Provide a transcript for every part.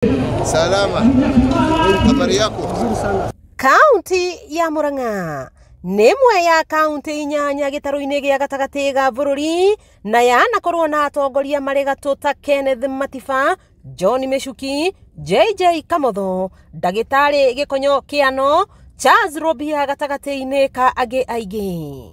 Salama. Habari yako? Kaunti ya Murang'a nĩ ĩmwe ya kaunti 8 gĩtarũ-inĩ gĩa gatagatĩ ga bũrũri na yanakorwo na atongoria marĩ gatũ ta Kenneth Matiba, John Michuki, JJ Kamotho, ndagĩtarĩ Gĩkonyo Kĩano, Charles Rubia gatagatĩ-inĩ ka angĩ aingĩ.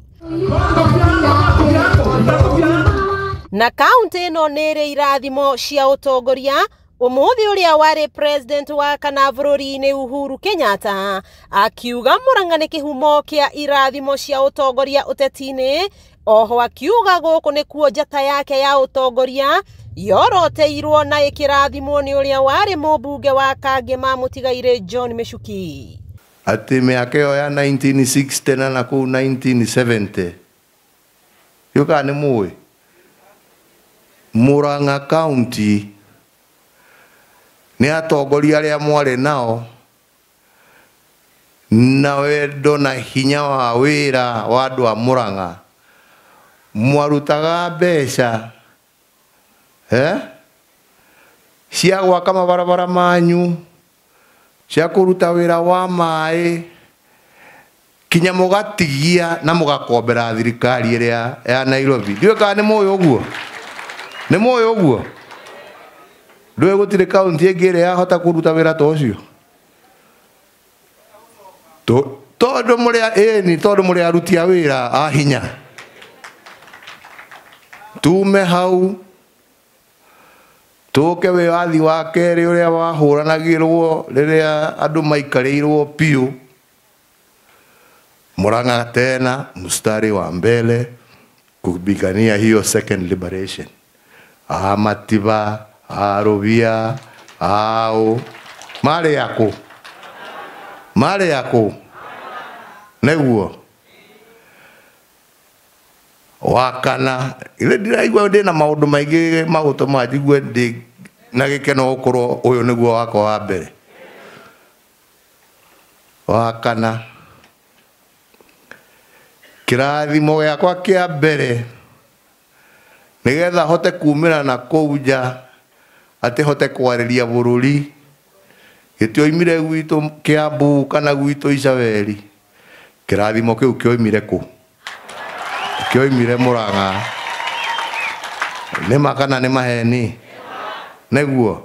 Na kaunti ĩno nĩ ĩrĩ irathimo cia ũtongoria. Ũmũthĩ ũrĩa warĩ president wa kana bũrũri-inĩ Uhuru Kenyatta akiuga Murang'a nĩ kĩhumo kĩa irathimo cia ũtongoria ũteti-inĩ. Oho akiuga gũkũ nĩkuo njata yake ya ũtongoria yoroteirwo na ĩkĩrathimwo nĩ ũrĩa warĩ mũmbunge wa Kangema mũtigairĩ John Michuki. Atĩ mĩaka ĩyo ya 1960 na kũu 1970 yũkaga nĩ mũĩ Murang'a County nĩ atongoria arĩa mwarĩ nao na wendo na hinya wa wĩra wa andũ a Murang'a, mwarutaga mbeca cia gwaka mabarabara manyu, cia kũruta wĩra wa maĩ, kinya mũgatigia na mũgakombera thirikari ĩrĩa ya Nairobi. Ndiũĩ kana nĩ mũĩ ũguo? Nĩ mũĩ ũguo? Ndũĩ gũtirĩ kaunti ĩngĩ ĩrĩa yahota kũruta wĩra ta ũcio? Tondũ mũrĩ ĩni, tondũ mũrĩ aruti a wĩra a hinya. Tume hau tũke wĩyathi wa kerĩ ũrĩa wahũranagĩrwo rĩrĩa andũ maikarĩirwo piũ. Murang'a tena mstari wa mbele kupigania hiyo second liberation. A Matiba, a Rubia, ao marĩ akũ? Marĩ akũ? Nĩguo wa kana ile ndĩraigua ndĩna maũndũ maingĩ magũtũma njigue ndĩ na gĩkeno gũkorwo ũyũ nĩguo wakwa wa mbere. Wa kana kĩrathimo gĩakwa kĩa mbere nĩgetha hote kumĩra na kũu nja atĩ hote kwarĩria bũrũri gĩtioimire gwitũ Kiambu kana gwitũ Icaweri. Kĩrathimo kĩu kĩoimire kũ? Kĩoimire Murang'a. Nĩ ma kana nĩ maheni? Nĩguo.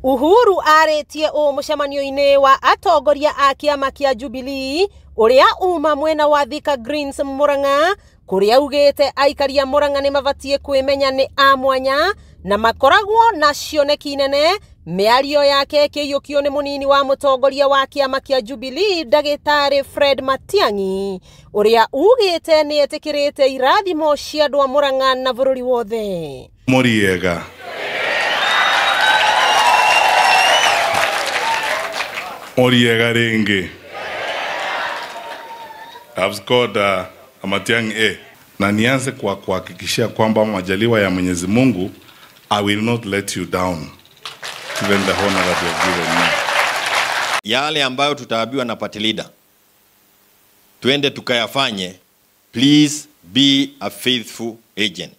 Uhuru arĩtie ũũ mũcemanio-inĩ wa atongoria a kĩama kĩa Jubilee ũrĩa uma mwena wa Thika Greens Murang'a, kũrĩa augĩte aikari a Murang'a nĩ mabatiĩ kwĩmenya nĩ a mwanya na makoragwo na cioneki nene. Mĩario yake ĩkĩiyũkio nĩ mũnini wa mũtongoria wa kĩama kĩa Jubilee ndagĩtarĩ Fred Matiang'i ũrĩa ugĩte nĩ etĩkĩrĩte irathimo cia andũ a Murang'a na bũrũri wothe. Moriega. Moriega ringi. I've scored Matiang'i A. Na nianze kwa kuhakikishia kwamba majaliwa ya Mwenyezi Mungu, I will not let you down. Even the honor that you have given me. Yale ambayo tutaambiwa na party leader, tuende tukayafanye. Please be a faithful agent.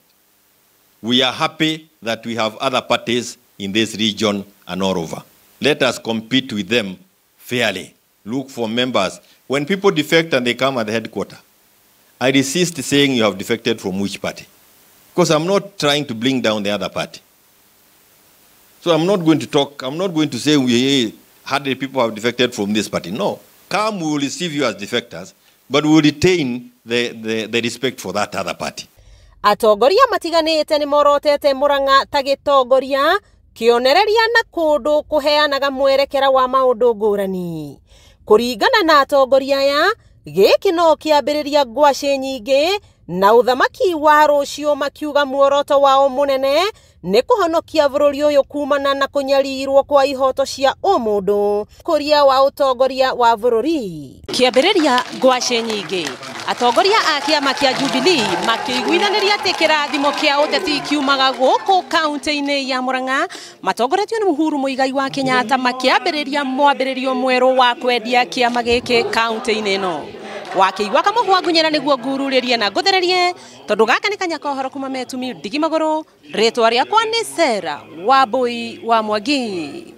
We are happy that we have other parties in this region and all over. Let us compete with them fairly. Look for members. When people defect and they come at the headquarters, I resist saying you have defected from which party, because I'm not trying to bring down the other party. So I'm not going to talk, I'm not going to say we 100 people have defected from this party. No. Come, we will receive you as defectors, but we will retain the respect for that other party. Atongoria matiganĩte nĩ morotete Murang'a ta gĩtongoria kĩonereria na kũndũ kũheanaga mwerekera wa maũndũ ngũrani. Kũringana na atongoria aya, gĩkĩ no kĩambĩrĩria ngwacĩ nyingĩ na ũthamaki wa rũciũ, makiuga muoroto wao mũnene nĩ kũhonokia bũrũri ũyũ kumana na kũnyarirwo kwa ihoto cia ũmũndũ, kũria wa ũtongoria wa bũrũri. Kĩambĩrĩria ngwacĩ nyingĩ, atongoria a kĩama kĩa Jubilee makĩiguithanĩria atĩ kĩrathimo kĩa ũteti kiumaga gũkũ kaunti-inĩ ya Murang'a, matongoretio nĩ Uhuru Muigai wa Kenyatta, makĩambĩrĩria mwambĩrĩrio mwerũ wa kwendia kĩama gĩkĩ kaunti-inĩ ĩno. Wakĩigua kamũhwa ngunyĩra nĩguo ngururĩrie na ngũthererie, tondũ gaka nĩ kanya ka ũhoro kuma Metumi ndigi magũrũ. Rĩtwa rĩakwa nĩ Sarah Wambui wa Mwangi.